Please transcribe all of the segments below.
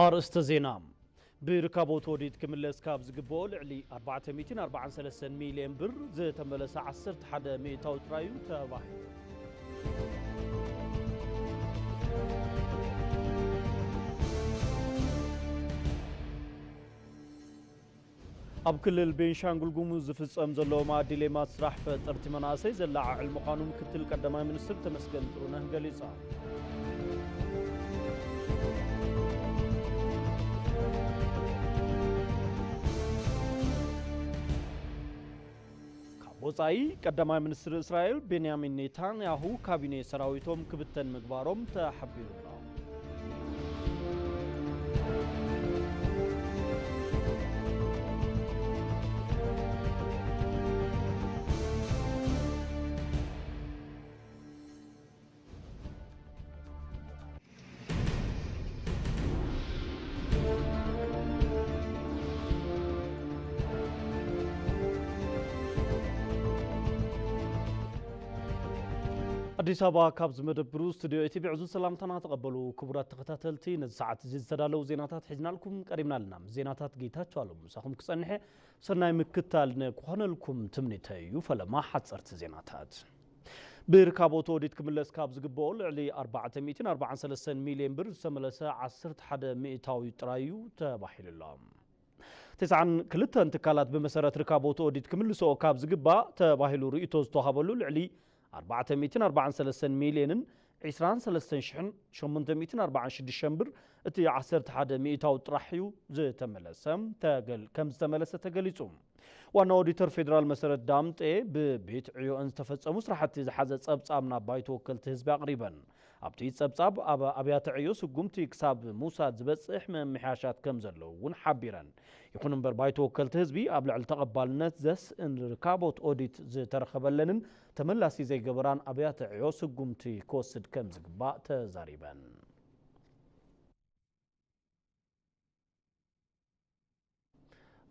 ኣርእስተ ዜና። ብርካቦት ኦዲት ክምለስ ካብ ዝግብኦ ልዕሊ ኣርባዕተ ሚእትን ኣርባዓን ሰለስተን ሚልዮን ብር ዝተመለሰ ዓሰርተ ሓደ ሚእታዊ ጥራይ እዩ ተባሂሉ። ኣብ ክልል ቤንሻንጉል ጉሙዝ ዝፍጸም ዘሎ መኣዲ ሌማት ስራሕ ፈጠርቲ መናእሰይ ዘለዓዕል ምዃኑ ምክትል ቀዳማይ ሚኒስትር ተመስገን ጥሩነህ ገሊጾም። ካብ ወጻኢ፣ ቀዳማይ ሚኒስትር እስራኤል ቤንያሚን ኔታንያሁ ካቢኔ ሰራዊቶም ክብተን ምግባሮም ተሓቢሩ ኣሎ። ኣዲስ ኣበባ፣ ካብ ዝመደብሩ ስቱዲዮ ኢቲቪ ዕዙዝ ሰላምታና ተቐበሉ። ክቡራት ተኸታተልቲ፣ ነዚ ሰዓት እዚ ዝተዳለዉ ዜናታት ሒዝናልኩም ቀሪብና ኣለና። ምስ ዜናታት ጌታቸው ኣለሙ ምሳኹም ክጸንሐ፣ ሰናይ ምክትታል ንክኾነልኩም ትምኒተይ እዩ። ፈለማ ሓጸርቲ ዜናታት። ብርካቦት ኦዲት ክምለስ ካብ ዝግብኦ ልዕሊ ኣርባዕተ ሚእትን ኣርባዓን ሰለስተን ሚልዮን ብር ዝተመለሰ ዓሰርተ ሓደ ሚእታዊ ጥራይ እዩ ተባሂሉ ኣሎ። ተስዓን ክልተን ትካላት ብመሰረት ርካቦት ኦዲት ክምልስኦ ካብ ዝግባእ ተባሂሉ ርእይቶ ዝተዋሃበሉ ልዕሊ ኣርባዕተ ሚእትን ኣርባዓን ሰለስተን ሚልዮንን ዕስራን ሰለስተን ሽሕን ሸሞንተ ሚእትን ኣርባዓን ሽዱሽተን ብር፣ እቲ ዓሰርተ ሓደ ሚእታዊ ጥራሕ እዩ ዝተመለሰ፣ ተገል-፣ ከም ዝተመለሰ ተገሊጹ። ዋና ኦዲተር ፌዴራል መሰረት ዳምጤ፣ ብቤት ዕዮአን ዝተፈጸሙ ስራሕቲ ዝሓዘ ጸብጻብ ናብ ባይቶ ወከልቲ ህዝቢ ኣቕሪበን። ኣብቲ ጸብጻብ፣ ኣብ ኣብያተ ዕዮ ስጉምቲ ክሳብ ምውሳድ ዝበጽሕ ምምሕያሻት ከም ዘለዉ እውን ሓቢረን። ይኹን እምበር፣ ባይቶ ወከልቲ ህዝቢ ኣብ ልዕሊ ተቐባልነት ዘስእን ርካቦት ኦዲት ዝተረኸበለንን ተመላሲ ዘይገበራን ኣብያተ ዕዮ ስጉምቲ ክወስድ ከም ዝግባእ ተዛሪበን።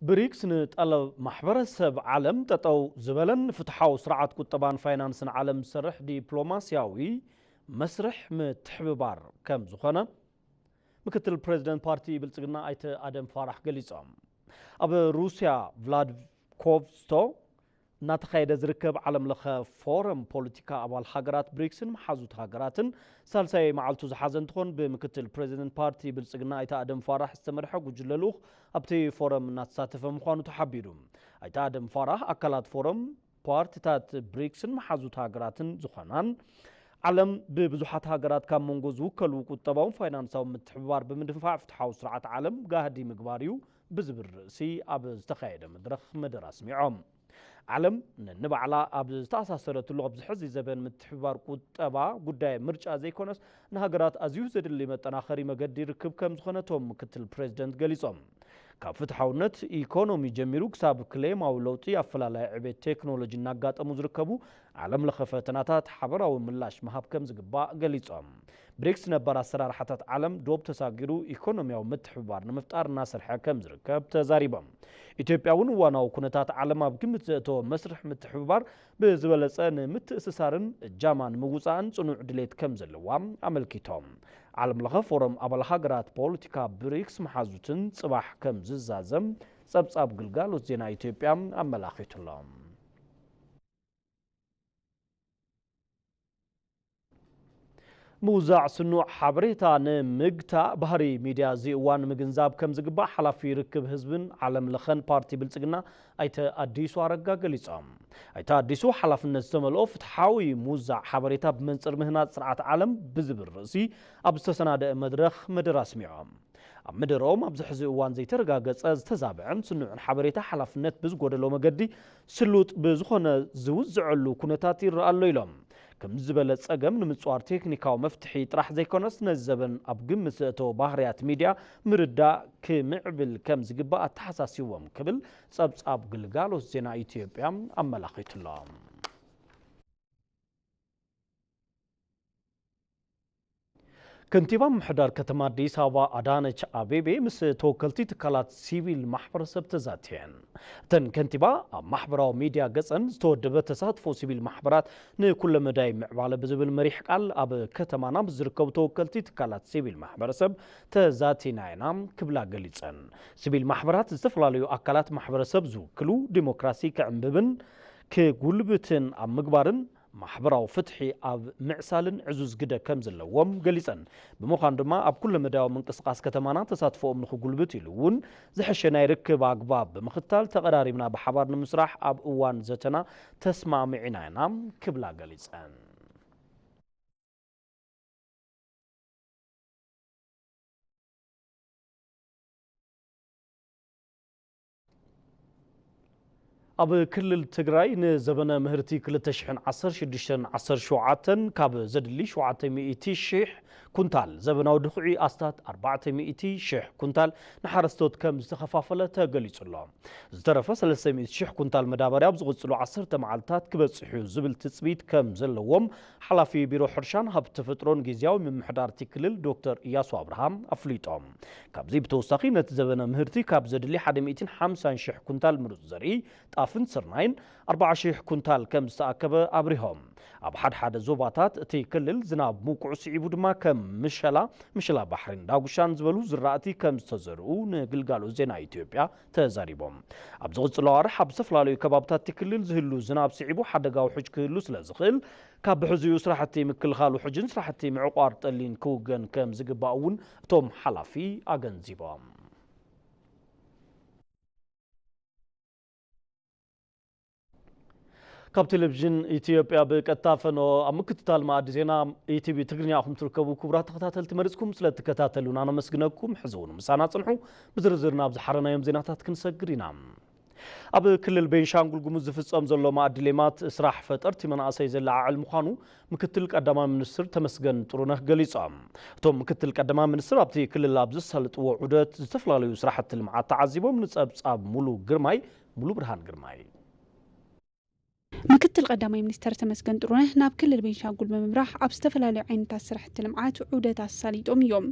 ብሪክስ ንጠለብ ማሕበረሰብ ዓለም ጠጠው ዝበለን ፍትሓዊ ስርዓት ቁጠባን ፋይናንስን ዓለም ዝሰርሕ ዲፕሎማስያዊ መስርሕ ምትሕብባር ከም ዝኾነ ምክትል ፕሬዚደንት ፓርቲ ብልጽግና ኣይተ ኣደም ፋራሕ ገሊጾም። ኣብ ሩስያ ቭላድኮቭስቶ እናተኻየደ ዝርከብ ዓለም ለኸ ፎረም ፖለቲካ ኣባል ሃገራት ብሪክስን መሓዙት ሃገራትን ሳልሳይ መዓልቱ ዝሓዘ እንትኾን፣ ብምክትል ፕሬዚደንት ፓርቲ ብልጽግና ኣይተ ኣደም ፋራሕ ዝተመርሐ ጉጅለ ልኡኽ ኣብቲ ፎረም እናተሳተፈ ምዃኑ ተሓቢሩ። ኣይተ ኣደም ፋራሕ፣ ኣካላት ፎረም ፓርቲታት ብሪክስን መሓዙት ሃገራትን ዝኾናን ዓለም ብብዙሓት ሃገራት ካብ መንጎ ዝውከሉ ቁጠባውን ፋይናንሳውን ምትሕብባር ብምድንፋዕ ፍትሓዊ ስርዓት ዓለም ጋህዲ ምግባር እዩ ብዝብል ርእሲ ኣብ ዝተኻየደ መድረኽ መደረ ኣስሚዖም። ዓለም ነንባዕላ ኣብ ዝተኣሳሰረትሉ ኣብዚ ሕዚ ዘበን ምትሕብባር ቁጠባ ጉዳይ ምርጫ ዘይኮነስ ንሃገራት ኣዝዩ ዘድሊ መጠናኸሪ መገዲ ርክብ ከም ዝኾነ እቶም ምክትል ፕሬዚደንት ገሊጾም። ካብ ፍትሓውነት ኢኮኖሚ ጀሚሩ ክሳብ ክሌማዊ ለውጢ ኣፈላላይ ዕቤት ቴክኖሎጂ እናጋጠሙ ዝርከቡ ዓለም ለኸ ፈተናታት ሓበራዊ ምላሽ ምሃብ ከም ዝግባእ ገሊጾም። ብሪክስ ነባር ኣሰራርሓታት ዓለም ዶብ ተሳጊሩ ኢኮኖሚያዊ ምትሕብባር ንምፍጣር እናሰርሐ ከም ዝርከብ ተዛሪቦም። ኢትዮጵያ እውን እዋናዊ ኩነታት ዓለም ኣብ ግምት ዘእተወ መስርሕ ምትሕብባር ብዝበለጸ ንምትእስሳርን እጃማ ንምውጻእን ጽኑዕ ድሌት ከም ዘለዋ ኣመልኪቶም። ዓለም ለኸ ፎረም ኣባል ሃገራት ፖለቲካ ብሪክስ መሓዙትን ጽባሕ ከም ዝዛዘም ጸብጻብ ግልጋሎት ዜና ኢትዮጵያ ኣመላኺቱሎም። ምውዛዕ ስኑዕ ሓበሬታ ንምግታእ ባህሪ ሚድያ እዚ እዋን ምግንዛብ ከም ዝግባእ ሓላፊ ርክብ ህዝብን ዓለም ለኸን ፓርቲ ብልጽግና ኣይተ ኣዲሱ ኣረጋ ገሊጾም። ኣይተ ኣዲሱ፣ ሓላፍነት ዝተመልኦ ፍትሓዊ ምውዛዕ ሓበሬታ ብመንጽር ምህናጽ ስርዓት ዓለም ብዝብል ርእሲ ኣብ ዝተሰናደአ መድረኽ መደረ ኣስሚዖም። ኣብ መደረኦም፣ ኣብዚ ሕዚ እዋን ዘይተረጋገጸ፣ ዝተዛብዐን ስኑዕን ሓበሬታ ሓላፍነት ብዝጎደሎ መገዲ ስሉጥ ብዝኾነ ዝውዝዐሉ ኩነታት ይረኣ ኣሎ ኢሎም። ከምዚ ዝበለ ጸገም ንምጽዋር ቴክኒካዊ መፍትሒ ጥራሕ ዘይኮነስ፣ ነዚ ዘበን ኣብ ግምት ዘእተወ ባህርያት ሚድያ ምርዳእ ክምዕብል ከም ዝግባእ ኣተሓሳሲቦም ክብል ጸብጻብ ግልጋሎት ዜና ኢትዮጵያ ኣመላኺቱ'ሎ። ከንቲባ ምምሕዳር ከተማ ኣዲስ ኣበባ ኣዳነች ኣቤቤ ምስ ተወከልቲ ትካላት ሲቪል ማሕበረሰብ ተዛትየን። እተን ከንቲባ ኣብ ማሕበራዊ ሚድያ ገጸን ዝተወደበ ተሳትፎ ሲቪል ማሕበራት ንኩለመዳይ ምዕባለ ብዝብል መሪሕ ቃል ኣብ ከተማና ምስ ዝርከቡ ተወከልቲ ትካላት ሲቪል ማሕበረሰብ ተዛቲና ኢና ክብላ ገሊጸን። ሲቪል ማሕበራት ዝተፈላለዩ ኣካላት ማሕበረሰብ ዝውክሉ ዲሞክራሲ ክዕንብብን ክጉልብትን ኣብ ምግባርን ማሕበራዊ ፍትሒ ኣብ ምዕሳልን ዕዙዝ ግደ ከም ዘለዎም ገሊጸን። ብምዃኑ ድማ ኣብ ኩለመዳያዊ ምንቅስቓስ ከተማና ተሳትፎኦም ንኽጉልብት ኢሉ እውን ዝሐሸ ናይ ርክብ ኣግባብ ብምኽታል ተቐራሪብና ብሓባር ንምስራሕ ኣብ እዋን ዘተና ተስማሚዕና ኢና ክብላ ገሊጸን። ኣብ ክልል ትግራይ ንዘበነ ምህርቲ ክልተ ሽሕን ዓሰርተ ሽዱሽተን ዓሰርተ ሸውዓተን ካብ ዘድሊ ሸውዓተ ሚእቲ ሺሕ ኩንታል፣ ዘበናዊ ድኹዒ ኣስታት ኣርባዕተ ሚእቲ ሺሕ ኩንታል ንሓረስቶት ከም ዝተኸፋፈለ ተገሊጹ ኣሎ። ዝተረፈ ሰለስተ ሚእቲ ሺሕ ኩንታል መዳበርያ ኣብ ዝቕጽሉ ዓሰርተ መዓልታት ክበጽሕ እዩ ዝብል ትጽቢት ከም ዘለዎም ሓላፊ ቢሮ ሕርሻን ሃብቲ ተፈጥሮን ግዝያዊ ምምሕዳር እቲ ክልል ዶክተር እያሱ ኣብርሃ ኣፍሊጦም። ካብዚ ብተወሳኺ ነቲ ዘበነ ምህርቲ ካብ ዘድሊ ሓደ ሚእትን ሓምሳን ሺሕ ኩንታል ምሩፅ ዘርኢ ጣፍን ስርናይን ኣርባዓ ሺሕ ኩንታል ከም ዝተኣከበ ኣብሪሆም። ኣብ ሓደ ሓደ ዞባታት እቲ ክልል ዝናብ ምውቅዑ ስዒቡ ድማ ከም ምሸላ፣ ምሸላ ባሕሪን ዳጉሻን ዝበሉ ዝራእቲ ከም ዝተዘርኡ ንግልጋሎት ዜና ኢትዮጵያ ተዛሪቦም። ኣብ ዝቕጽሉ ኣዋርሕ ኣብ ዝተፈላለዩ ከባብታት እቲ ክልል ዝህሉ ዝናብ ስዒቡ ሓደጋ ውሕጅ ክህሉ ስለ ዝኽእል ካብ ብሕዚኡ ስራሕቲ ምክልኻል ውሕጅን ስራሕቲ ምዕቋር ጠሊን ክውገን ከም ዝግባእ እውን እቶም ሓላፊ ኣገንዚቦም። ካብ ቴሌቪዥን ኢትዮጵያ ብቀጥታ ፈኖ ኣብ ምክትታል መኣዲ ዜና ኢቲቪ ትግርኛ ኢኹም ትርከቡ። ክቡራት ተኸታተልቲ፣ መሪጽኩም ስለ እትከታተሉና ነመስግነኩም። ሕዚ እውን ምሳና ጽንሑ። ብዝርዝር ናብ ዝሓረናዮም ዜናታት ክንሰግር ኢና። ኣብ ክልል ቤንሻንጉል ጉሙዝ ዝፍጸም ዘሎ መኣዲ ሌማት ስራሕ ፈጠርቲ መናእሰይ ዘለዓዕል ምዃኑ ምክትል ቀዳማይ ሚኒስትር ተመስገን ጥሩነህ ገሊጾም። እቶም ምክትል ቀዳማይ ሚኒስትር ኣብቲ ክልል ኣብ ዘሳለጥዎ ዑደት ዝተፈላለዩ ስራሕቲ ልምዓት ተዓዚቦም። ንጸብጻብ ሙሉ ግርማይ፣ ሙሉ ብርሃን ግርማይ። ምክትል ቀዳማይ ሚኒስተር ተመስገን ጥሩነህ ናብ ክልል ቤንሻንጉል ብምምራሕ ኣብ ዝተፈላለዩ ዓይነታት ስራሕቲ ልምዓት ዑደት ኣሳሊጦም እዮም።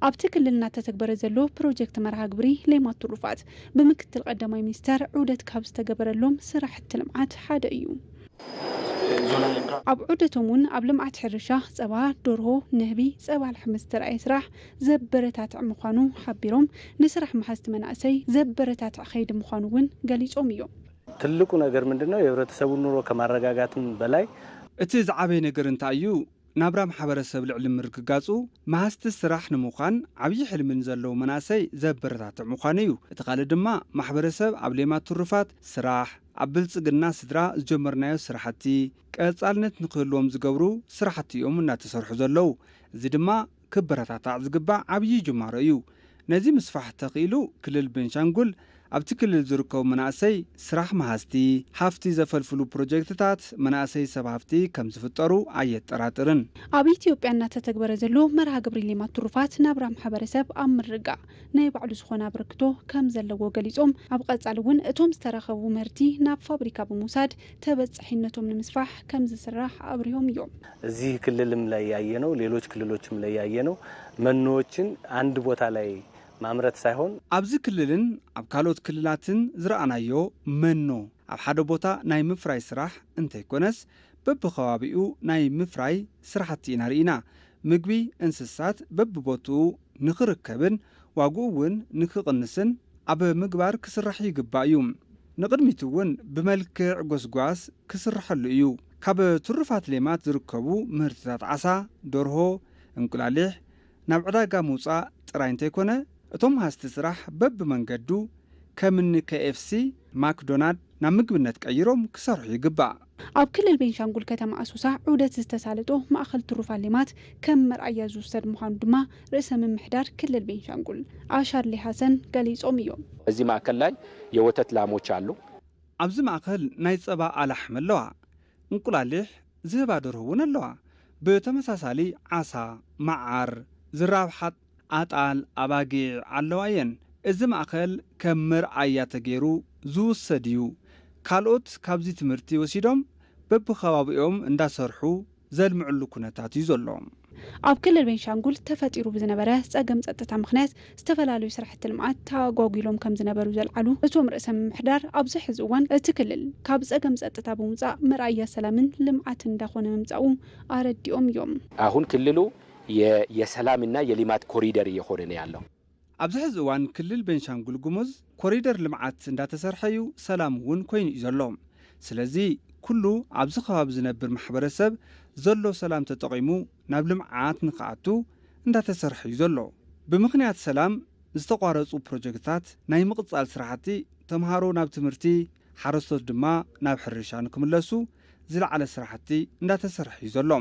ኣብቲ ክልል እናተተግበረ ዘሎ ፕሮጀክት መርሃ ግብሪ ሌማት ትሩፋት ብምክትል ቀዳማይ ሚኒስተር ዑደት ካብ ዝተገበረሎም ስራሕቲ ልምዓት ሓደ እዩ። ኣብ ዑደቶም እውን ኣብ ልምዓት ሕርሻ፣ ጸባ፣ ደርሆ፣ ንህቢ፣ ጸባ ላሕሚ ዝተረኣየ ስራሕ ዘበረታትዕ ምዃኑ ሓቢሮም፣ ንስራሕ መሓዝቲ መናእሰይ ዘበረታትዕ ከይዲ ምዃኑ እውን ገሊጾም እዮም። ትልቁ ነገር ምንድነው? የህብረተሰቡን ኑሮ ከማረጋጋትም በላይ እቲ ዝዓበየ ነገር እንታይ እዩ? ናብራ ማሕበረሰብ ልዕሊ ምርግጋጹ መሃዝቲ ስራሕ ንምዃን ዓብዪ ሕልሚ ንዘለዉ መናእሰይ ዘበረታትዕ ምዃኑ እዩ። እቲ ካልእ ድማ ማሕበረሰብ ኣብ ሌማት ትሩፋት ስራሕ፣ ኣብ ብልጽግና ስድራ ዝጀመርናዮ ስራሕቲ ቀጻልነት ንክህልዎም ዝገብሩ ስራሕቲ እዮም እናተሰርሑ ዘለዉ። እዚ ድማ ክበረታታዕ ዝግባእ ዓብዪ ጅማሮ እዩ። ነዚ ምስፋሕ ተኽኢሉ ክልል ቤንሻንጉል ኣብቲ ክልል ዝርከቡ መናእሰይ ስራሕ መሃዝቲ፣ ሃፍቲ ዘፈልፍሉ ፕሮጀክትታት መናእሰይ ሰብ ሃፍቲ ከም ዝፍጠሩ ኣየጠራጥርን። ኣብ ኢትዮጵያ እናተተግበረ ዘሎ መርሃ ግብሪ ሌማት ትሩፋት ናብራ ማሕበረሰብ ኣብ ምርጋእ ናይ ባዕሉ ዝኾነ ኣበርክቶ ከም ዘለዎ ገሊጾም፣ ኣብ ቀጻሊ እውን እቶም ዝተረኸቡ ምህርቲ ናብ ፋብሪካ ብምውሳድ ተበጻሒነቶም ንምስፋሕ ከም ዝስራሕ ኣብሪሆም እዮም። እዚህ ክልልም ላይ ያየነው ሌሎች ክልሎችም ላይ ያየነው መኖዎችን አንድ ቦታ ላይ ማምረት ሳይሆን ኣብዚ ክልልን ኣብ ካልኦት ክልላትን ዝረኣናዮ መኖ ኣብ ሓደ ቦታ ናይ ምፍራይ ስራሕ እንተይኮነስ በብኸባቢኡ ናይ ምፍራይ ስራሕቲ ኢና ርኢና። ምግቢ እንስሳት በብቦትኡ ንኽርከብን ዋግኡ እውን ንኽቕንስን ኣብ ምግባር ክስራሕ ይግባእ እዩ። ንቕድሚት እውን ብመልክዕ ጎስጓስ ክስርሐሉ እዩ። ካብ ትሩፋት ሌማት ዝርከቡ ምህርትታት ዓሳ፣ ደርሆ፣ እንቁላሊሕ ናብ ዕዳጋ ምውፃእ ጥራይ እንተይኮነ እቶም ሃዝቲ ስራሕ በብመንገዱ ከም እኒ ኬኤፍሲ፣ ማክዶናልድ ናብ ምግብነት ቀይሮም ክሰርሑ ይግባእ። ኣብ ክልል ቤንሻንጉል ከተማ ኣሶሳ ዑደት ዝተሳለጦ ማእኸል ትሩፋት ሌማት ከም መርኣያ ዝውሰድ ምዃኑ ድማ ርእሰ ምምሕዳር ክልል ቤንሻንጉል ኣሻድሊ ሃሰን ገሊጾም እዮም። በዚህ ማእከል ላይ የወተት ላሞች አሉ። ኣብዚ ማእኸል ናይ ፀባ ኣላሕም ኣለዋ፣ እንቁላሊሕ ዝህባ ደርሆ እውን ኣለዋ። ብተመሳሳሊ ዓሳ፣ መዓር ዝራብሓ ኣጣል ኣባጊዕ ኣለዋ እየን። እዚ ማእኸል ከም መርኣያ ተገይሩ ዝውሰድ እዩ። ካልኦት ካብዚ ትምህርቲ ወሲዶም በብኸባቢኦም እንዳሰርሑ ዘልምዕሉ ኩነታት እዩ ዘሎ። ኣብ ክልል ቤንሻንጉል ተፈጢሩ ብዝነበረ ጸገም ጸጥታ ምኽንያት ዝተፈላለዩ ስራሕቲ ልምዓት ተኣጓጒሎም ከም ዝነበሩ ዘልዓሉ እቶም ርእሰ ምምሕዳር፣ ኣብዚ ሕዚ እዋን እቲ ክልል ካብ ጸገም ጸጥታ ብምውጻእ መርኣያ ሰላምን ልምዓትን እንዳኾነ ምምጻኡ ኣረዲኦም እዮም። አሁን ክልሉ የ- የሰላምና የልማት ኮሪደር እየሆነ ነው ያለው። ኣብዚ ሕዚ እዋን ክልል ቤንሻንጉል ጉሙዝ ኮሪደር ልምዓት እንዳተሰርሐ እዩ፣ ሰላም እውን ኮይኑ እዩ ዘሎ። ስለዚ ኩሉ ኣብዚ ከባቢ ዝነብር ማሕበረሰብ ዘሎ ሰላም ተጠቒሙ ናብ ልምዓት ንክኣቱ እንዳተሰርሐ እዩ ዘሎ። ብምኽንያት ሰላም ዝተቋረፁ ፕሮጀክትታት ናይ ምቕፃል ስራሕቲ፣ ተምሃሮ ናብ ትምህርቲ፣ ሓረስቶት ድማ ናብ ሕርሻ ንክምለሱ ዝለዓለ ስራሕቲ እንዳተሰርሐ እዩ ዘሎ።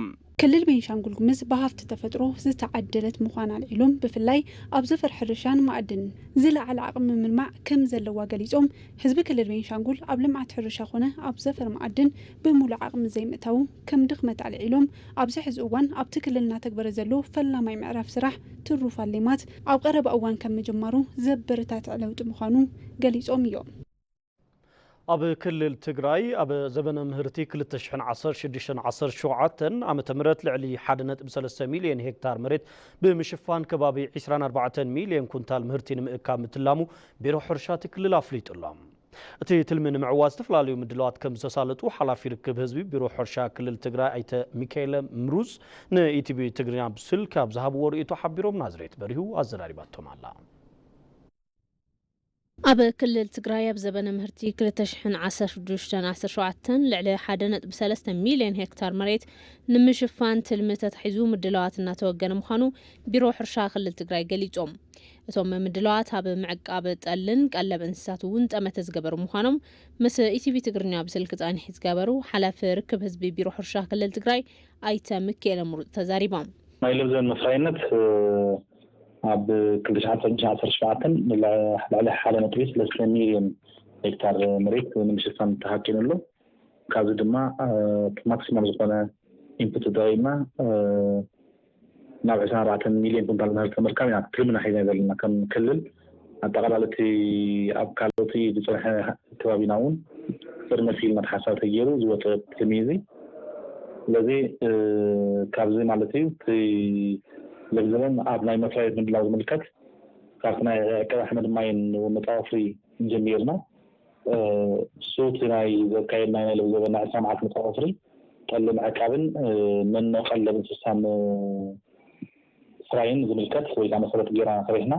ክልል ቤንሻንጉል ጉምዝ ብሃፍቲ ተፈጥሮ ዝተዓደለት ምዃና ኣልዒሎም፣ ብፍላይ ኣብ ዘፈር ሕርሻን ማዕድን ዝለዓለ ዓቕሚ ምልማዕ ከም ዘለዋ ገሊጾም፣ ህዝቢ ክልል ቤንሻንጉል ኣብ ልምዓት ሕርሻ ኮነ ኣብ ዘፈር ማዕድን ብምሉእ ዓቕሚ ዘይምእታዉ ከም ድኽመት ኣልዒሎም፣ ኣብዚ ሕዚ እዋን ኣብቲ ክልል እናተግበረ ዘሎ ፈላማይ ምዕራፍ ስራሕ ትሩፋት ሌማት ኣብ ቀረባ እዋን ከም ምጅማሩ ዘበረታትዕ ለውጢ ምዃኑ ገሊጾም እዮም። ኣብ ክልል ትግራይ ኣብ ዘበነ ምህርቲ ክልተ ሽሕን ዓሰርተ ሽዱሽተን ዓሰርተ ሸውዓተን ዓመተ ምህረት ልዕሊ ሓደ ነጥቢ ሰለስተ ሚልዮን ሄክታር መሬት ብምሽፋን ከባቢ ዕስራን ኣርባዕተን ሚልዮን ኩንታል ምህርቲ ንምእካብ ምትላሙ ቢሮ ሕርሻ እቲ ክልል ኣፍሊጡ ኣሎ። እቲ ትልሚ ንምዕዋት ዝተፈላለዩ ምድላዋት ከም ዝተሳለጡ ሓላፊ ርክብ ህዝቢ ቢሮ ሕርሻ ክልል ትግራይ ኣይተ ሚካኤለ ምሩፅ ንኢቲቪ ትግርኛ ብስልክ ኣብ ዝሃብዎ ርእይቶ ሓቢሮም። ናዝሬት በሪሁ ኣዘራሪባቶም ኣላ። ኣብ ክልል ትግራይ ኣብ ዘበነ ምህርቲ ክልተ ሽሕን ዓሰርተ ሽዱሽተን ዓሰርተ ሸውዓተን ልዕሊ ሓደ ነጥቢ ሰለስተ ሚልዮን ሄክታር መሬት ንምሽፋን ትልሚ ተታሒዙ ምድላዋት እናተወገነ ምዃኑ ቢሮ ሕርሻ ክልል ትግራይ ገሊጾም። እቶም ምድላዋት ኣብ ምዕቃብ ጠልን ቀለብ እንስሳት እውን ጠመተ ዝገበሩ ምዃኖም ምስ ኢቲቪ ትግርኛ ብስልኪ ጻኒሒ ዝገበሩ ሓላፊ ርክብ ህዝቢ ቢሮ ሕርሻ ክልል ትግራይ ኣይተ ምክኤለ ምሩፅ ተዛሪቦም። ናይ ለብዘን መፍራይነት ኣብ ክልተ ሽሕን ዓሰርተ ሸውዓተን ልዕሊ ሓደ ነጥቢ ሰለስተ ሚልዮን ሄክታር መሬት ንምሽፋን ተሃቂኑ ኣሎ። ካብዚ ድማ ማክሲመም ዝኾነ ኢንፑት ተጠቒምና ናብ ዕስራን ኣርባዕተን ሚልዮን ኩንታል ምህርቲ ምርካብ ኢና ትልምና ሒዝና ዘለና ከም ክልል። ኣጠቓላሊ እቲ ኣብ ካልኦት ዝፀንሐ ከባቢና እውን ቅድመ ፊልም ተሓሳብ ተገይሩ ዝወፀ ትልሚ እዩ እዚ። ስለዚ ካብዚ ማለት እዩ እቲ ለብዘበን ኣብ ናይ መፍረያየት ምድላው ዝምልከት ካብቲ ናይ ዕቀባ ኣሕመድ ማይን መፃወፍሪ ጀሚርና እሱ እቲ ናይ ዘካየድናዮ ለብዘበን ናይ ዕስራ መዓልቲ መፃወፍሪ ጠልን ዕቃብን መኖ ቀለብ እንስሳን ስራይን ዝምልከት ወይ ከዓ መሰረት ጌራ ሰሪሕና።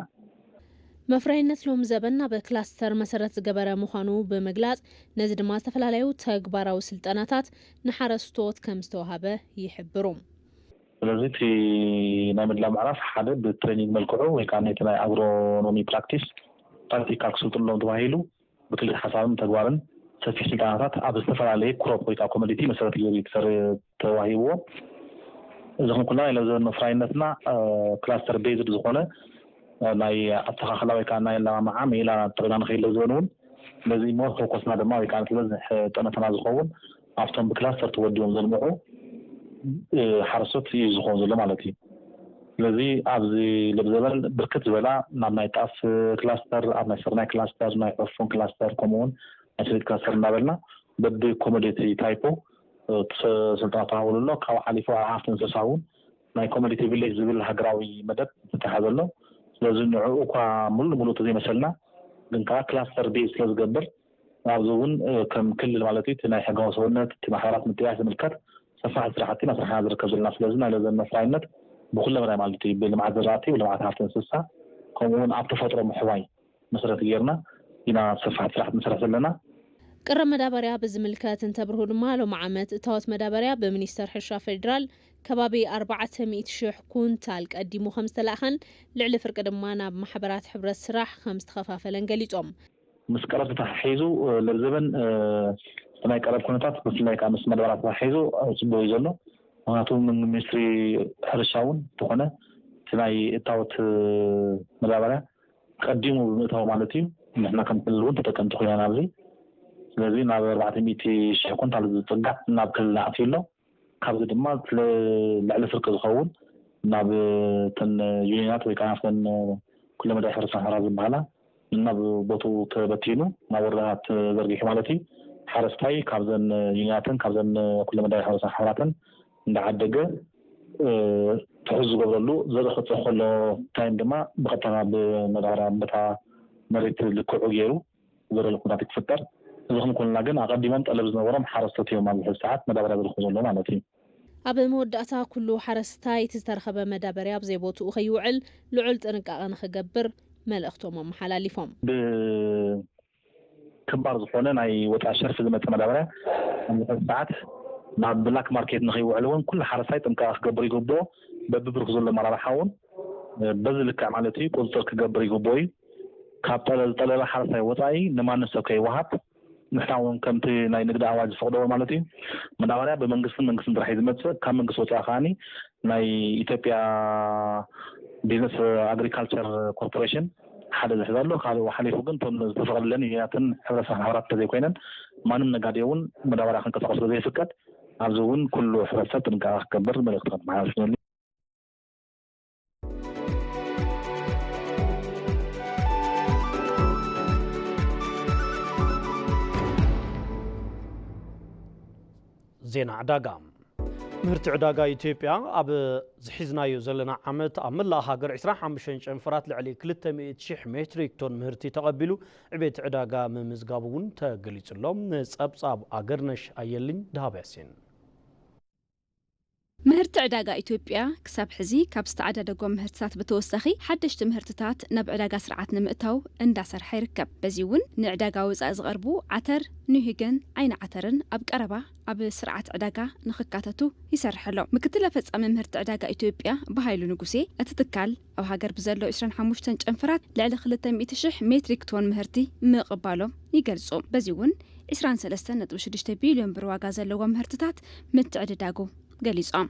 መፍረይነት ሎም ዘበን ናብ ክላስተር መሰረት ዝገበረ ምዃኑ ብምግላፅ ነዚ ድማ ዝተፈላለዩ ተግባራዊ ስልጠናታት ንሓረስቶት ከም ዝተዋሃበ ይሕብሩ። ስለዚ እቲ ናይ ምድላ ምዕራፍ ሓደ ብትሬኒንግ መልክዑ ወይ ከዓ ነቲ ናይ ኣግሮኖሚ ፕራክቲስ ፕራክቲካል ክስልጥሎም ተባሂሉ ብክልተ ሓሳብን ተግባርን ሰፊሕ ስልጠናታት ኣብ ዝተፈላለየ ክሮፕ ወይ ከዓ ኮሞዲቲ መሰረት ገይሩ ክሰር ተዋሂብዎ። እዚ ክንኩና ኢለ ዘበን መፍራይነትና ክላስተር ቤዝድ ዝኾነ ናይ ኣተኻኽላ ወይ ከዓ ናይ ለማምዓ ሜላ ጥዕና ንኸይለ ዝበን እውን ነዚ ሞር ፎኮስና ድማ ወይ ከዓ ዝበዝሕ ጠመተና ዝኸውን ኣብቶም ብክላስተር ተወዲቦም ዘልምዑ ሓረስቶት እዩ ዝኸውን ዘሎ ማለት እዩ። ስለዚ ኣብዚ ለብዘበን ብርክት ዝበላ ናብ ናይ ጣፍ ክላስተር፣ ኣብ ናይ ስርናይ ክላስተር፣ ናይ ዕፉን ክላስተር ከምኡውን ናይ ሰሊጥ ክላስተር እናበልና በቢ ኮሞዲቲ ታይፖ ስልጠና ተዋህበሉ ኣሎ። ካብ ሓሊፉ ኣብ ሃፍቲ እንስሳ እውን ናይ ኮሞዲቲ ቪሌጅ ዝብል ሃገራዊ መደብ ዝተታሓዘ ኣሎ። ስለዚ ንዕኡ እኳ ሙሉእ ንሙሉእ ተዘይመሰልና ግን ከዓ ክላስተር ቤዝ ስለዝገብር ኣብዚ እውን ከም ክልል ማለት እዩ እቲ ናይ ሕጋዊ ሰውነት እቲ ማሕበራት ምጥያሽ ዝምልከት ሰፋሒ ስራሕቲ እናሰራሕና ዝርከብ ዘለና። ስለዚ ናይ ለዘን መፍራይነት ብኩለ መዳይ ማለት እዩ ብልምዓት ዝራእቲ ብልምዓት ሃፍቲ እንስሳ ከምኡ እውን ኣብ ተፈጥሮ ምሕዋይ መሰረት ጌርና ኢና ሰፋሕቲ ስራሕቲ ንሰርሕ ዘለና። ቅረ መዳበርያ ብዝምልከት እንተብርሁ ድማ ሎሚ ዓመት እታወት መዳበርያ ብሚኒስተር ሕርሻ ፌዴራል ከባቢ ኣርባዕተ ሚእቲ ሽሕ ኩንታል ቀዲሙ ከም ዝተላእኸን ልዕሊ ፍርቂ ድማ ናብ ማሕበራት ሕብረት ስራሕ ከም ዝተኸፋፈለን ገሊጾም። ምስ ቀረብ ተተሓሒዙ ለብዘበን እቲ ናይ ቀረብ ኩነታት ብፍላይ ከዓ ምስ መዳበርያ ተተሓሒዙ ፅቡቅ እዩ ዘሎ። ምክንያቱ ሚኒስትሪ ሕርሻ እውን እንተኾነ እቲ ናይ እታወት መዳበርያ ቀዲሙ ብምእታው ማለት እዩ ንሕና ከም ክልል እውን ተጠቀምቲ ኮይና ናብዚ ስለዚ ናብ ኣርባዕተ ሚእቲ ሽሕ ኩንታል ዝፅጋዕ ናብ ክልልና ኣትዩ ኣሎ። ካብዚ ድማ ልዕሊ ፍርቂ ዝኸውን ናብ እተን ዩኒናት ወይ ከዓ ናብተን ኩለ መዳይ ሕርሻ ማሕበራት ዝበሃላ ናብ ቦትኡ ተበቲኑ ናብ ወረዳታት ተዘርጊሑ ማለት እዩ። ሓረስታይ ካብዘን ዩኒናትን ካብዘን ኩለ መዳይ ሕርሻ ማሕበራትን እንዳዓደገ ትሑዝ ዝገብረሉ፣ ዘርኢ ክወፅእ ከሎ ታይም ድማ ብቐጥታ ናብ መዳበርያ በታ መሬት ልክዑ ገይሩ ዝደለኩ ኩነታት ክፍጠር። እዚ ክንኮንና ግን ኣቐዲሞም ጠለብ ዝነበሮም ሓረስቶት እዮም ኣብዚ ሕዚ ሰዓት መዳበርያ ዝልኩ ዘሎ ማለት እዩ። ኣብ መወዳእታ ኩሉ ሓረስታይ እቲ ዝተረኸበ መዳበርያ ኣብ ዘይቦትኡ ከይውዕል ልዑል ጥንቃቐ ንኽገብር መልእኽቶም ኣመሓላሊፎም። ብክባር ዝኾነ ናይ ወፃኢ ሸርፊ ዝመፀ መዳበርያ ኣብዚ ሕዚ ሰዓት ናብ ብላክ ማርኬት ንኸይውዕል እውን ኩሉ ሓረስታይ ጥንቃቐ ክገብር ይግብኦ። በብብርኩ ዘሎ ኣመራርሓ እውን በዚ ልክዕ ማለት እዩ ቁፅፅር ክገብር ይግብኦ እዩ። ካብ ጠለ- ዝጠለበ ሓረስታይ ወፃኢ ንማንም ሰብ ከይወሃብ ንሕና እውን ከምቲ ናይ ንግዲ ኣዋጅ ዝፈቅዶ ማለት እዩ መዳበርያ ብመንግስትን መንግስትን ጥራሕ እዩ ዝመፅእ። ካብ መንግስቲ ወፃኢ ከዓኒ ናይ ኢትዮጵያ ቢዝነስ ኣግሪካልቸር ኮርፖሬሽን ሓደ ዝሕዝ ኣሎ። ካልእ ሓሊፉ ግን እቶም ዝተፈቀደለን ዩኒያትን ሕብረተሰብ ማሕበራት እንተዘይኮይነን ማንም ነጋዴ እውን መዳበርያ ክንቀሳቀስ ስለዘይፍቀድ ኣብዚ እውን ኩሉ ሕብረተሰብ ጥንቃቄ ክገብር መልእክቲ ከመሓላልፍ ንደሊ። ዜና ዕዳጋ። ምህርቲ ዕዳጋ ኢትዮጵያ ኣብ ዝሒዝናዮ ዘለና ዓመት ኣብ መላእ ሃገር ዕስራን ሓሙሽተን ጨንፈራት ልዕሊ ክልተ ሚእቲ ሽሕ ሜትሪክ ቶን ምህርቲ ተቐቢሉ ዕቤት ዕዳጋ ምምዝጋቡ እውን ተገሊጹ ኣሎ። ጸብጻብ ኣገርነሽ ኣየልኝ፣ ደሃብ ያሲን። ምህርቲ ዕዳጋ ኢትዮጵያ ክሳብ ሕዚ ካብ ዝተዓዳደጎም ምህርትታት ብተወሳኺ ሓደሽቲ ምህርትታት ናብ ዕዳጋ ስርዓት ንምእታው እንዳሰርሐ ይርከብ። በዚ እውን ንዕዳጋ ወፃኢ ዝቐርቡ ዓተር፣ ኒሂግን ዓይኒ ዓተርን ኣብ ቀረባ ኣብ ስርዓት ዕዳጋ ንኽካተቱ ይሰርሕ ኣሎ። ምክትል ኣፈፃሚ ምህርቲ ዕዳጋ ኢትዮጵያ ብሃይሉ ንጉሴ እቲ ትካል ኣብ ሃገር ብዘሎ ዕስራን ሓሙሽተን ጨንፈራት ልዕሊ ክልተ ሚእቲ ሽሕ ሜትሪክ ቶን ምህርቲ ምቕባሎም ይገልፁ። በዚ እውን ዕስራን ሰለስተን ነጥቢ ሽዱሽተ ቢልዮን ብር ዋጋ ዘለዎም ምህርትታት ምትዕድዳጉ ገሊፆም።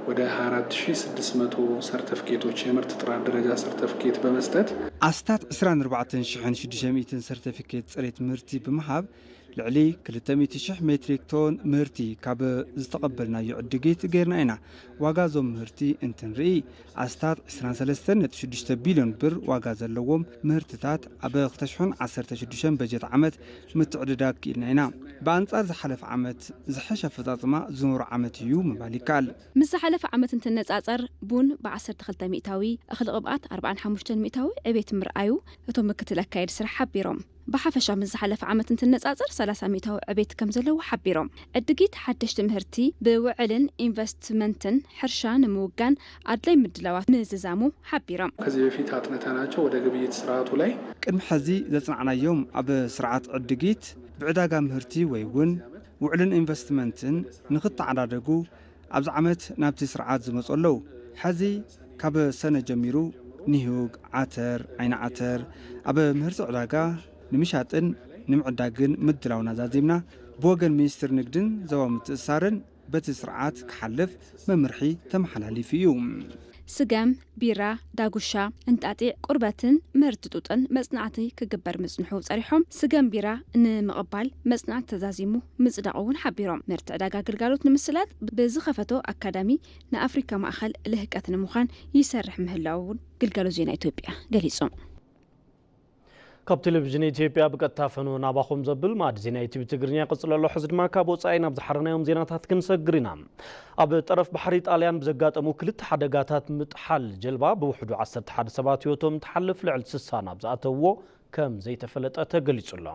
ወደ ሃያ ኣራት ሺህ ስድስት መቶ ሰርተፍኬቶች የምርት ጥራት ደረጃ ሰርተፍኬት በመስጠት ኣስታት ዕስራን ኣርባዕተን ሽሕን ሽዱሽተ ሚእትን ሰርተፍኬት ፅሬት ምህርቲ ብምሃብ ልዕሊ ክልተ ሚእቲ ሽሕ ሜትሪክ ቶን ምህርቲ ካብ ዝተቐበልናዮ ዕድጊት ገይርና ኢና። ዋጋ እዞም ምህርቲ እንትንርኢ ኣስታት ዕስራን ሰለስተን ነጥቢ ሽዱሽተ ቢልዮን ብር ዋጋ ዘለዎም ምህርትታት ኣብ ክልተ ሽሕን ዓሰርተ ሽዱሽተን በጀት ዓመት ምትዕድዳግ ክኢልና ኢና። ብኣንጻር ዝሓለፈ ዓመት ዝሐሸ ኣፈጻጽማ ዝነበሮ ዓመት እዩ ምባል ይከኣል። ምስ ዝሓለፈ ዓመት እንትነጻጸር ቡን ብ ዓሰርተ ክልተ ሚእታዊ፣ እኽሊ ቅብኣት ኣርብዓን ሓሙሽተን ሚእታዊ ዕቤት ምርኣዩ እቶም ምክትል ኣካየዲ ስራሕ ሓቢሮም። ብሓፈሻ ምስ ዝሓለፈ ዓመት እንትነጻጸር ሰላሳ ሚእታዊ ዕቤት ከም ዘለዎ ሓቢሮም። ዕድጊት ሓደሽቲ ምህርቲ ብውዕልን ኢንቨስትመንትን ሕርሻ ንምውጋን ኣድላይ ምድላዋት ምዝዛሙ ሓቢሮም። ከዚህ በፊት አጥንተናቸው ወደ ግብይት ስርዓቱ ላይ ቅድሚ ሕዚ ዘጽናዕናዮም ኣብ ስርዓት ዕድጊት ብዕዳጋ ምህርቲ ወይ እውን ውዕልን ኢንቨስትመንትን ንኽተዓዳደጉ ኣብዚ ዓመት ናብቲ ስርዓት ዝመፁ ኣለዉ። ሕዚ ካብ ሰነ ጀሚሩ ኒሁግ፣ ዓተር፣ ዓይኒ ዓተር ኣብ ምህርቲ ዕዳጋ ንምሻጥን ንምዕዳግን ምድላውና ዛዚምና ብወገን ሚኒስትር ንግድን ዞባዊ ምትእስሳርን በቲ ስርዓት ክሓልፍ መምርሒ ተመሓላሊፉ እዩ። ስገም፣ ቢራ፣ ዳጉሻ፣ እንጣጢዕ፣ ቁርበትን ምህርቲ ጡጥን መጽናዕቲ ክግበር ምጽንሑ ጸሪሖም። ስገም ቢራ ንምቕባል መጽናዕቲ ተዛዚሙ ምጽዳቑ እውን ሓቢሮም። ምህርቲ ዕዳጋ ግልጋሎት ንምስላጥ ብዝኸፈቶ ኣካዳሚ ንኣፍሪካ ማእኸል ልህቀት ንምዃን ይሰርሕ ምህላዉ እውን ግልጋሎት ዜና ኢትዮጵያ ገሊጹ። ካብ ቴሌቪዥን ኢትዮጵያ ብቀጥታ ፈኖ ናባኹም ዘብል ማዕድ ዜና ኢቲቪ ትግርኛ ይቕጽል ኣሎ። ሕዚ ድማ ካብ ወጻኢ ናብ ዝሓረናዮም ዜናታት ክንሰግር ኢና። ኣብ ጠረፍ ባሕሪ ጣልያን ብዘጋጠሙ ክልተ ሓደጋታት ምጥሓል ጀልባ ብውሕዱ ዓሰርተ ሓደ ሰባት ህይወቶም እንትሓልፍ ልዕሊ ስሳ ናብ ዝኣተውዎ ከም ዘይተፈለጠ ተገሊጹ ኣሎ።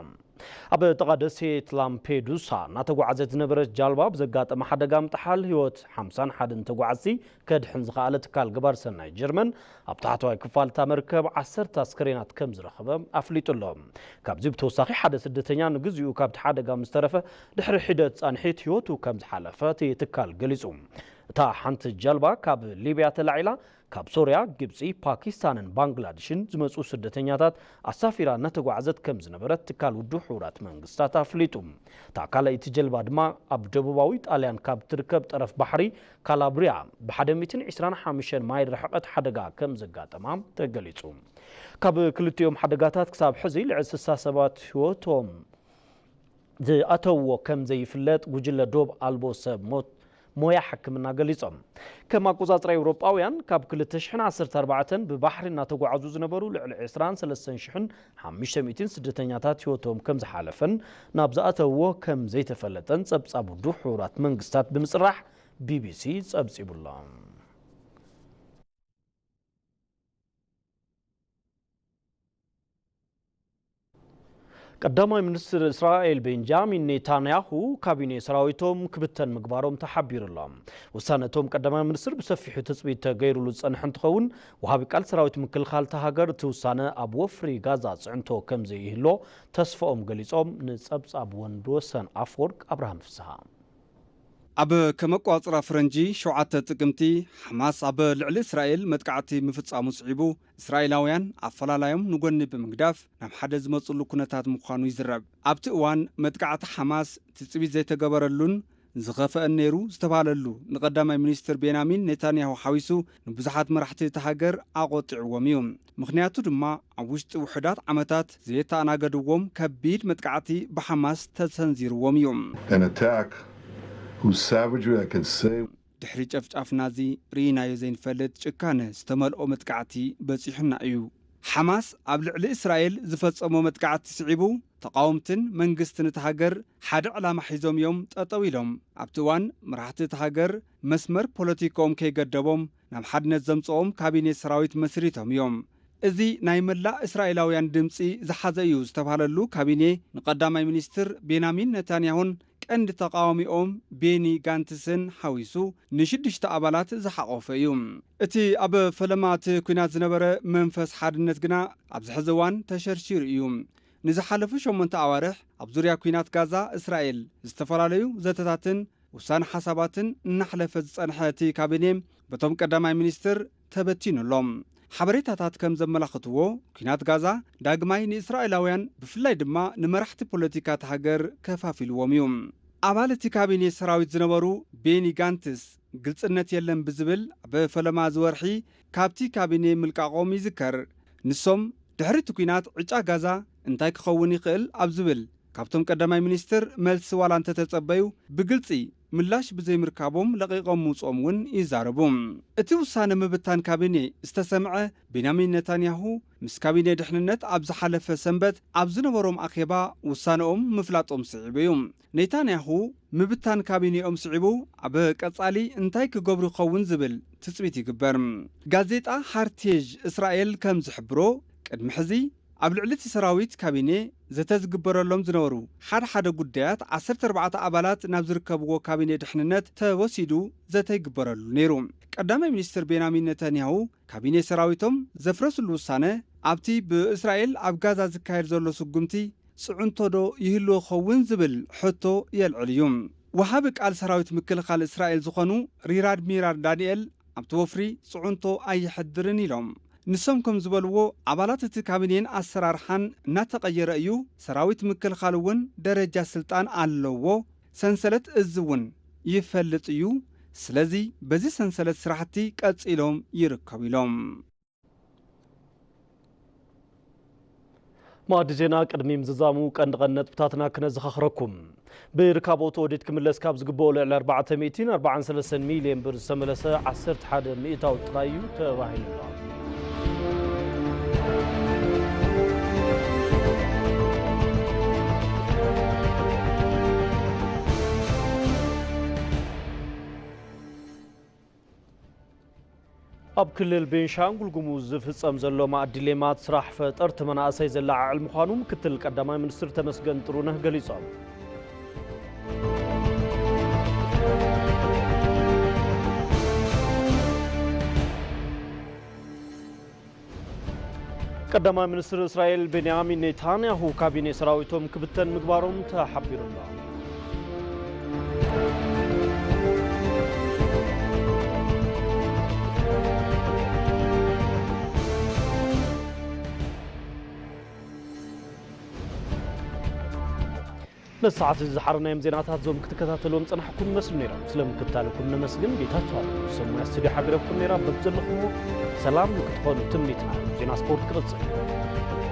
ኣብ ጥቓ ደሴት ላምፔዱሳ እናተጓዓዘት ዝነበረት ጃልባ ብዘጋጠመ ሓደጋ ምጥሓል ህይወት ሓምሳን ሓደን ተጓዓዝቲ ከድሕን ዝኸኣለ ትካል ገባር ሰናይ ጀርመን ኣብ ታሕተዋይ ክፋል እታ መርከብ ዓሰርተ ኣስከሬናት ከም ዝረኸበ ኣፍሊጡ ኣሎ። ካብዚ ብተወሳኺ ሓደ ስደተኛ ንግዚኡ ካብቲ ሓደጋ ምስ ተረፈ ድሕሪ ሒደት ጻንሒት ህይወቱ ከም ዝሓለፈ እቲ ትካል ገሊጹ። እታ ሓንቲ ጃልባ ካብ ሊብያ ተላዒላ ካብ ሶርያ፣ ግብጺ፣ ፓኪስታንን ባንግላድሽን ዝመጹ ስደተኛታት ኣሳፊራ እናተጓዓዘት ከም ዝነበረት ትካል ውድብ ሕቡራት መንግስታት ኣፍሊጡ። እታ ካልኣይቲ ጀልባ ድማ ኣብ ደቡባዊ ጣልያን ካብ ትርከብ ጠረፍ ባሕሪ ካላብሪያ ብሓደ ሚእትን ዕስራን ሓሙሽተን ማይል ርሕቀት ሓደጋ ከም ዘጋጠማ ተገሊጹ። ካብ ክልቲኦም ሓደጋታት ክሳብ ሕዚ ልዕሊ ስሳ ሰባት ህይወቶም ዝኣተውዎ ከም ዘይፍለጥ ጉጅለ ዶብ ኣልቦ ሰብ ሞት ሞያ ሕክምና ገሊጾም። ከም ኣቆጻጽራ ኤውሮጳውያን ካብ ክልተ ሽሕን ዓሰርተ ኣርባዕተን ብባሕሪ እናተጓዓዙ ዝነበሩ ልዕሊ ዕስራን ሰለስተን ሽሕን ሓሙሽተ ሚእትን ስደተኛታት ህይወቶም ከም ዝሓለፈን ናብ ዝኣተውዎ ከም ዘይተፈለጠን ጸብጻብ ውድብ ሕቡራት መንግስታት ብምጽራሕ ቢቢሲ ጸብጺቡ ኣሎ። ቀዳማይ ሚኒስትር እስራኤል ቤንጃሚን ኔታንያሁ ካቢኔ ሰራዊቶም ክብተን ምግባሮም ተሓቢሩ ኣሎ። ውሳነ እቶም ቀዳማይ ሚኒስትር ብሰፊሑ ትጽቢት ተገይሩሉ ዝጸንሐ እንትኸውን፣ ወሃቢ ቃል ሰራዊት ምክልኻል እታ ሃገር እቲ ውሳነ ኣብ ወፍሪ ጋዛ ጽዕንቶ ከም ዘይህሎ ተስፋኦም ገሊጾም። ንጸብጻብ ወንድወሰን ኣፈወርቅ ኣብርሃም ፍስሃ። ኣብ ከመ ኣቆጻጽራ ፈረንጂ ሸውዓተ ጥቅምቲ፣ ሓማስ ኣብ ልዕሊ እስራኤል መጥቃዕቲ ምፍጻሙ ስዒቡ፣ እስራኤላውያን ኣፈላላዮም ንጎኒ ብምግዳፍ ናብ ሓደ ዝመጽሉ ኩነታት ምዃኑ ይዝረብ። ኣብቲ እዋን መጥቃዕቲ ሓማስ ትጽቢት ዘይተገበረሉን ዝኸፍአን ነይሩ ዝተባህለሉ፣ ንቀዳማይ ሚኒስትር ቤንያሚን ኔታንያሁ ሓዊሱ ንብዙሓት መራሕቲ እታ ሃገር ኣቖጢዕዎም እዩ። ምኽንያቱ ድማ ኣብ ውሽጢ ውሑዳት ዓመታት ዘየተኣናገድዎም ከቢድ መጥቃዕቲ ብሓማስ ተሰንዚርዎም እዩ። An attack whose savagery I can say ድሕሪ ጨፍጫፍ ናዚ ርኢናዮ ዘይንፈልጥ ጭካነ ዝተመልኦ መጥቃዕቲ በጺሑና እዩ። ሓማስ ኣብ ልዕሊ እስራኤል ዝፈጸሞ መጥቃዕቲ ስዒቡ፣ ተቓወምትን መንግስትን እታ ሃገር ሓደ ዕላማ ሒዞም እዮም ጠጠው ኢሎም። ኣብቲ እዋን መራሕቲ እታ ሃገር መስመር ፖለቲካኦም ከይገደቦም ናብ ሓድነት ዘምጽኦም ካቢኔ ሰራዊት መስሪቶም እዮም። እዚ ናይ መላእ እስራኤላውያን ድምጺ ዝሓዘ እዩ ዝተባህለሉ ካቢኔ ንቀዳማይ ሚኒስትር ቤንያሚን ነታንያሁን ቀንዲ ተቃዋሚኦም ቤኒ ጋንትስን ሓዊሱ ንሽዱሽተ ኣባላት ዝሓቆፈ እዩ። እቲ ኣብ ፈለማ እቲ ኲናት ዝነበረ መንፈስ ሓድነት ግና ኣብዚ ሕዚ እዋን ተሸርሺሩ እዩ። ንዝሓለፉ ሸሞንተ ኣዋርሕ ኣብ ዙርያ ኲናት ጋዛ እስራኤል ዝተፈላለዩ ዘተታትን ውሳነ ሓሳባትን እናሕለፈ ዝጸንሐ እቲ ካቢኔ በቶም ቀዳማይ ሚኒስትር ተበቲኑ ኣሎ። ሓበሬታታት ከም ዘመላኽትዎ፣ ኲናት ጋዛ ዳግማይ ንእስራኤላውያን ብፍላይ ድማ ንመራሕቲ ፖለቲካ እታ ሃገር ከፋፊልዎም እዩ። ኣባል እቲ ካቢኔ ሰራዊት ዝነበሩ ቤኒ ጋንትስ ግልጽነት የለን ብዝብል ኣብ ፈለማ እዚ ወርሒ ካብቲ ካቢኔ ምልቃቖም ይዝከር። ንሶም ድሕሪ እቲ ኲናት ዕጫ ጋዛ እንታይ ክኸውን ይኽእል ኣብ ዝብል ካብቶም ቀዳማይ ሚኒስትር መልሲ ዋላ እንተተጸበዩ ብግልጺ ምላሽ ብዘይምርካቦም ለቒቖም ምውጽኦም እውን ይዛረቡ። እቲ ውሳነ ምብታን ካቢኔ ዝተሰምዐ ቤንያሚን ነታንያሁ ምስ ካቢኔ ድሕንነት ኣብ ዝሓለፈ ሰንበት ኣብ ዝነበሮም ኣኼባ ውሳነኦም ምፍላጦም ስዒቡ እዩ። ኔታንያሁ ምብታን ካቢኔኦም ስዒቡ ኣብ ቀጻሊ እንታይ ክገብሩ ይኸውን ዝብል ትጽቢት ይግበር። ጋዜጣ ሃርቴዥ እስራኤል ከም ዝሕብሮ ቅድሚ ሕዚ ኣብ ልዕሊ እቲ ሰራዊት ካቢኔ ዘተ ዝግበረሎም ዝነበሩ ሓደ ሓደ ጉዳያት ዓሰርተ ኣርባዕተ ኣባላት ናብ ዝርከብዎ ካቢኔ ድሕንነት ተወሲዱ ዘተ ይግበረሉ ነይሩ። ቀዳማይ ሚኒስትር ቤንያሚን ነታንያሁ ካቢኔ ሰራዊቶም ዘፍረስሉ ውሳነ ኣብቲ ብእስራኤል ኣብ ጋዛ ዝካየድ ዘሎ ስጉምቲ ጽዕንቶ ዶ ይህልዎ ኸውን ዝብል ሕቶ የልዕል እዩ። ወሃቢ ቃል ሰራዊት ምክልኻል እስራኤል ዝኾኑ ሪራድ ሚራር ዳንኤል ኣብቲ ወፍሪ ጽዕንቶ ኣይሕድርን ኢሎም። ንሶም ከም ዝበልዎ ኣባላት እቲ ካቢኔን ኣሰራርሓን እናተቐየረ እዩ። ሰራዊት ምክልኻል እውን ደረጃ ስልጣን ኣለዎ። ሰንሰለት እዝ እውን ይፈልጥ እዩ። ስለዚ በዚ ሰንሰለት ስራሕቲ ቀጺሎም ይርከቡ ኢሎም። መኣዲ ዜና ቅድሚ ምዝዛሙ ቀንዲ ቀንዲ ነጥብታትና ክነዘኻኽረኩም። ብርካቦት ኦዲት ክምለስ ካብ ዝግብኦ ልዕሊ ኣርባዕተ ሚእትን ኣርባዓን ሰለስተን ሚልዮን ብር ዝተመለሰ ዓሰርተ ሓደ ሚእታዊ ጥራይ እዩ ተባሂሉ ኣሎ። ኣብ ክልል ቤንሻንጉል ጉሙዝ ዝፍጸም ዘሎ ማእዲ ሌማት ስራሕ ፈጠርቲ መናእሰይ ዘለዓዕል ምዃኑ ምክትል ቀዳማይ ሚኒስትር ተመስገን ጥሩነህ ገሊጾም። ቀዳማይ ሚኒስትር እስራኤል ቤንያሚን ኔታንያሁ ካቢኔ ሰራዊቶም ክብተን ምግባሮም ተሓቢሩ ኣሎ። ነዚ ሰዓት እዚ ዝሓረናዮም ዜናታት እዞም ክትከታተልዎም ጸናሕኩም ይመስሉ ነይሮም። ስለ ምክትታልኩም ነመስግን። ጌታቸው ኣለሙ ሰሙያ ስቱድዮ ሓቢረኩም ነይራ። በብዘለኹምዎ ሰላም ንክትኾኑ ትምኒትና እዩ። ዜና ስፖርት ክቕጽል እዩ።